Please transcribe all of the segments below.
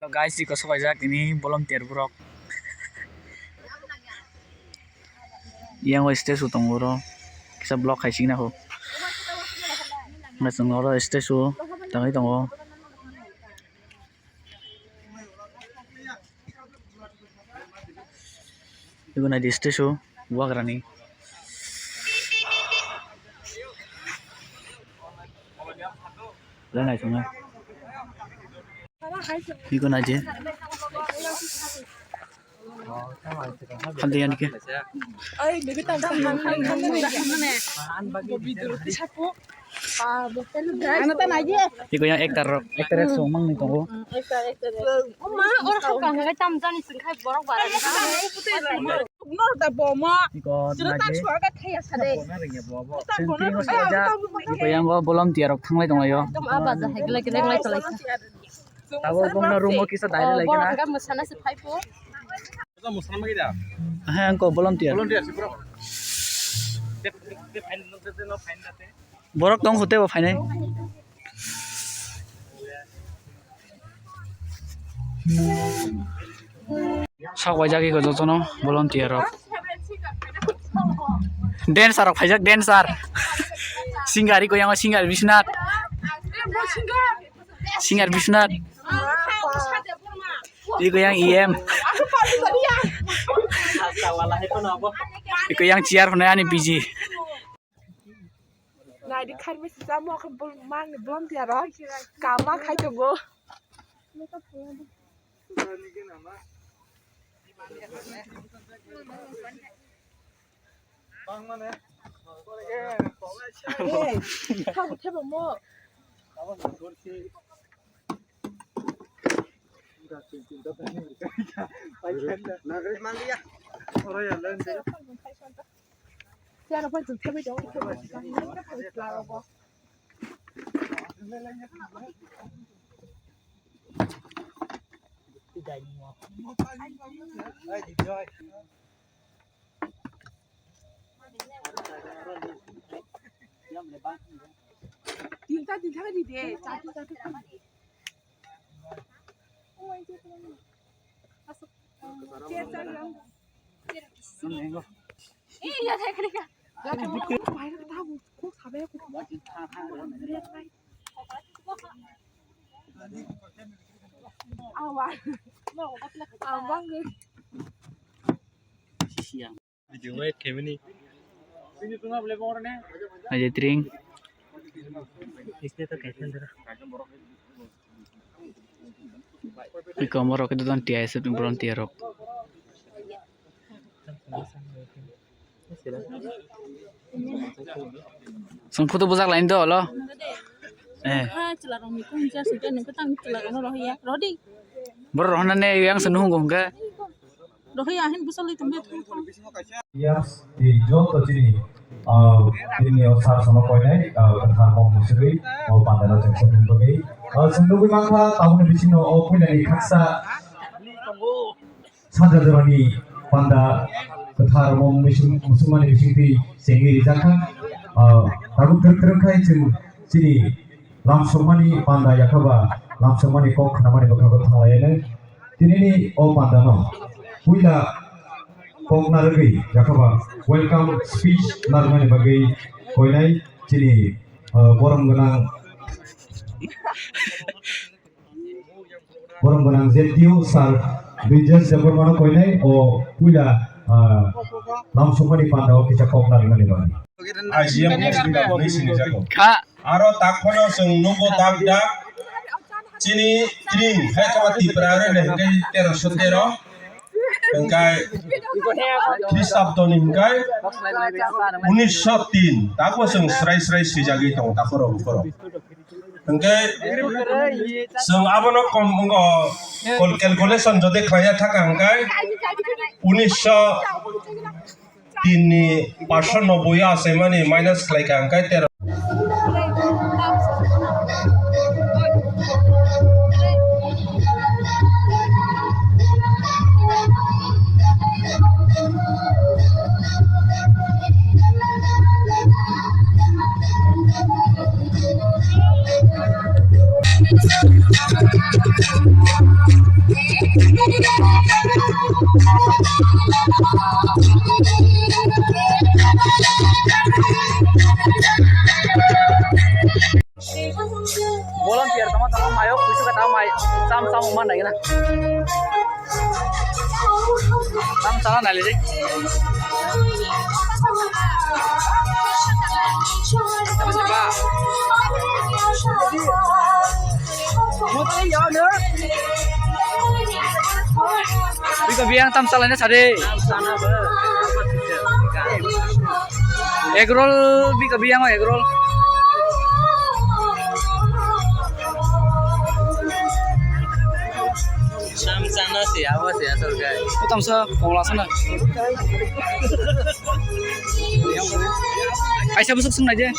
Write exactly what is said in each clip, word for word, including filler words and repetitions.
Guys, iko sokaijak tini volunteer borok. Yang o statue tongo oro. Kisa block hai singna ho. Masung oro statue tangwi tongo. Ibo naidi statue wagrani. Belai naithokno. Ibo naidi. Hande yani ke. Iko yang actor rok, actress rok mang ni tongo. Iko naidi. Iko yang o volunteer rok thanglai tonglaio. Tabuk bongno room o kisa diary lai kena. He, ang ko volunteer. Borok tong hote bo phainai. Sok waijak iko jotono volunteer rok. Dancer rok phaijak, dancer. Singer iko yang singer Biswanath. Singer Biswanath. Iko yang E M. Iko yang chair hwnwi ani biji. Naidi kharmi sijak mo khe bul-, mangni volunteer rok kama khai tongo. Hey, thabo thebo mo. Tinta, tinta ka di de, satu, satu ka di. Chair, chair, yang. Eh, ya, saya kena. Ya, kamu, kamu bayar kita, aku, aku sabar, aku. Awa. Awa, nggak. Aje tring. Iko morok itu don T I S F ni volunteer rok. Song photo bujak lain do lo. Eh. Borok rohna ne yang senu hunggo hungke. Rohoi ahin busaloi tongde thung thung. Yes, di joto chini, ah, chini o sar sono koinai, ah, kathar mom musuri, o pandana jeng sokni bagwi. Ah, chwng nugwi mankha, tabukni bisingo o puilani khaksa sanja jorani panda kathar mom musung-, musungmani bisingtwi chengwi rijakkha. Ah, tabuk twrwk twrwk khai chwng chini lamsokmani panda yakhaba lamsokmani kok khnamani bwkhago thanglaianw. Tinini o pandano puila kok narwgwi yakhaba welcome speech narwknani bagwi koinai chini, ah, borom gwnang, borom gwnang Z D O sir Brijesh Debbarmano koinai o puila, ah, lamsokmani pandao kisa kok narwknani bagwi. I G M ni sinijago. Kha. Aro tak phano chwng nugo dak dak chini tring hai kama Tipra re le hwnkhe teroso tero hwnkhe Khristabdoni hwnkhe unisho tin takbo chwng srai srai swijagwi tongo takhoro bukhoro hwnkhe chwng abono kom wngkha kol calculation jodi khlaiya thaka hwnkhe unisho tin ni paanch sho nobboi o achaimani minus khlai kha, hwnkhe tero. Volunteer tamo tamo mayo kuisu ka tamo mai sam sam man nai na. Tam sala nai le. Bika biang tam sala ne sade. Egg roll bika biang egg roll. Sam sana si, awa si, asal kai. Tam sa, pongla sana. Kaisa bwswk swngnai de.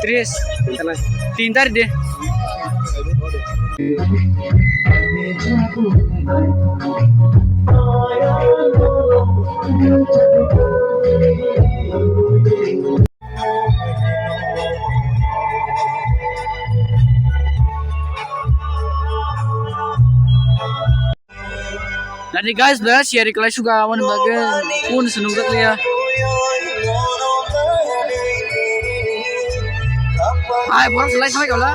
Tris. Tin tarik de. Nani guys, ba share klai suga, aboni bagwi kun se nukjak liya. Hai, borok se lai sanai kala.